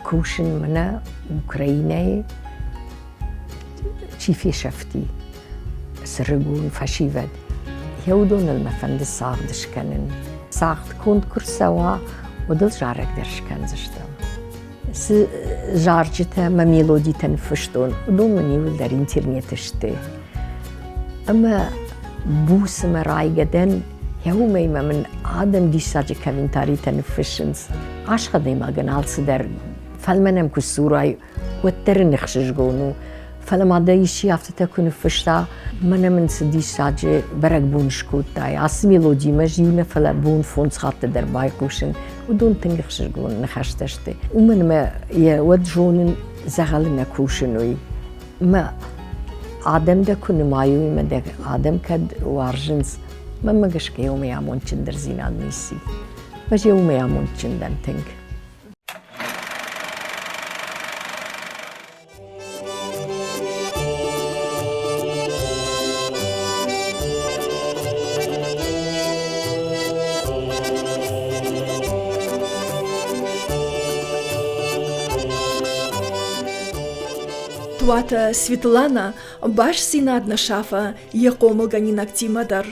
кусын мӕнӕ Украинӕйы чи фесӕфти, сырыгон фӕсивӕд, йӕ уыдоныл мӕ фӕнды цагъд скӕнын. Цагъд конд куы рцӕуа, уӕд ыл зарӕг дӕр скӕндзыстӕм. Цы зарджытӕ мӕ мелодитӕ ныффыстон, уыдон мын иууылдӕр интернеты сты. Ӕмӕ буц ӕмӕ райгӕ дӕн, йӕ уымӕй ма мын адӕм диссаджы комментаритӕ ныффыссынц. Ас адӕймагӕн алцыдӕр фӕлмӕн ӕм куы сдзурай, уӕддӕр ын ӕхсызгон у. Фӕлӕ ма дӕ исчи афтӕтӕ куы ныффыста, мӕнӕ мын цы диссаджы бӕрӕгбон скодтай, ацы мелодимӕ ӕз иу нӕ, фӕлӕ бон фондз хатты дӕр байхъусын, уыдон тынг ӕхсызгон ныхӕстӕ сты. Уымӕн ӕмӕ йӕ уӕд зонын, дзӕгъӕлы нӕ кусын, уый. Мӕ адӕм дӕ куы нымайой, мӕ дӕ адӕм кӕд уарзынц, мӕнмӕ гӕсгӕ уымӕй амондджындӕрдзинад ницы. Ӕз уымӕй амондджын дӕн тынг.
Туаты Светлана бастдзинад нӕ сафы йӕ хъомылгӕнинӕгтимӕ дӕр.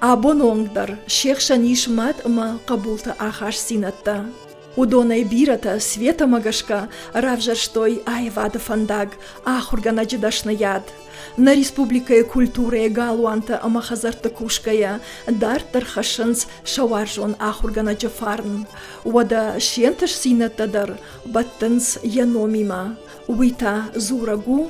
Абоны онг дӕр се хсӕн ис мад ӕмӕ хъӕбулты ахастдзинӕдтӕ. Уыдонӕй бирӕтӕ Светӕмӕ гӕсгӕ равзӕрстой аивады фӕндаг, ахуыргӕнӕджы дӕсныйад. Нӕ республикӕйы культурӕйы галуантӕ ӕмӕ хӕдзӕртты кусгӕйӕ дарддӕр хӕссынц сӕ уарзон ахуыргӕнӕджы фарн. Уӕдӕ се нтыстдзинӕдтӕ дӕр бӕттынц йӕ номимӕ. Уый та дзурӕг у,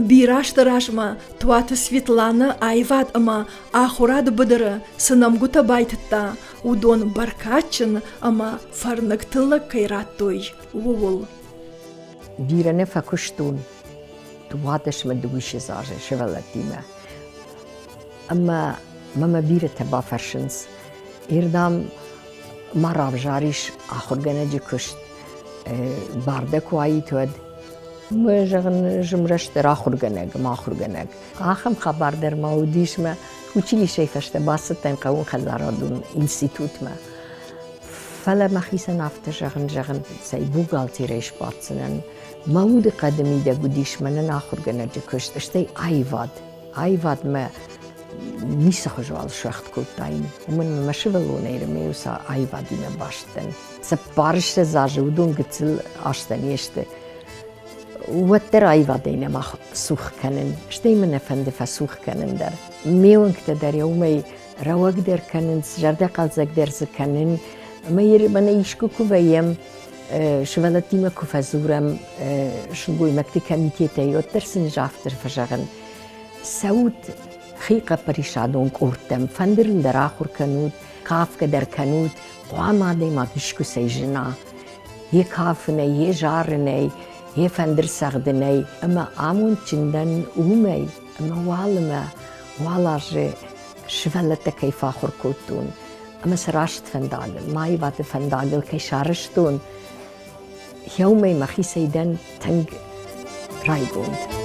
бирӕ азты размӕ Туаты Светланӕ аивад ӕмӕ ахуырады быдыры цы нӕмгуытӕ байтыдта, уыдон бӕркадджын ӕмӕ фӕрныг тыллӕг кӕй радтой, ууыл.
Бирӕ нӕ фӕкуыстон дыууадӕсмӕ дыууиссӕдз азы сывӕллӕттимӕ. Ӕмӕ мӕ мӕ бирӕтӕ бафӕрсынц, Ирдам ма равзарис ахуыргӕнӕджы куыст, бар дӕ куы уаид, уӕд. Мӕ, зӕгъын, зымрӕстдӕр ахуыргӕнӕг ӕмӕ ахуыргӕнӕг. Ахӕм хабар дӕр ма уыдис мӕ училищейы фӕстӕ бацыдтӕн хъӕууонхӕдзарадон институтмӕ. Фӕлӕ мӕхицӕн афтӕ зӕгъын, зӕгъын, цӕй бухгалтерӕй сбаддзынӕн. Мӕ удыхъӕды мидӕг уыдис мӕнӕн ахуыргӕнӕджы куыст, стӕй аивад. Аивадмӕ ницы хуызы уал суӕгъд кодтаин. Уымӕн ӕмӕ мӕ сывӕллонӕй ӕрмӕ сӕ аивадимӕ баст дӕн. 24 азы уыдон гыццыл азтӕ не сты. Уӕддӕр аивадӕй нӕма цух кӕнын, стӕй мӕ нӕ фӕнды фӕцух кӕнын дӕр. Ме уӕнгтӕ дӕр уымӕй рӕуӕгдӕр кӕнынц, зӕрдӕхъӕлдзӕгдӕр дзы кӕнын. Ӕмӕ мӕнӕ искуы куы вӕййӕм, сывӕллӕттимӕ куы фӕдзурӕм сылгоймӕгты комитетӕй, уӕддӕр сын ӕз афтӕ фӕзӕгъын, цӕут хихъӕппӕрисадон къордтӕм, фӕндырыл дӕр ахуыр кӕнут, кафгӕ дӕр кӕнут, хъуамӕ адӕймаг искуыцӕй зына. Йе кафынӕй, йе зарынӕй, йе фӕндыр цӕгъдынӕй. Ӕмӕ амондджын дӕн уымӕй, ӕмӕ уалынмӕ уал азы сывӕллӕттӕ кӕй фӕахуыр кодтон ӕмӕ сӕ раст фӕндагыл, мӕ аивады фӕндагыл кӕй сарӕзтон, уымӕй мӕхицӕй дӕн тынг райгонд.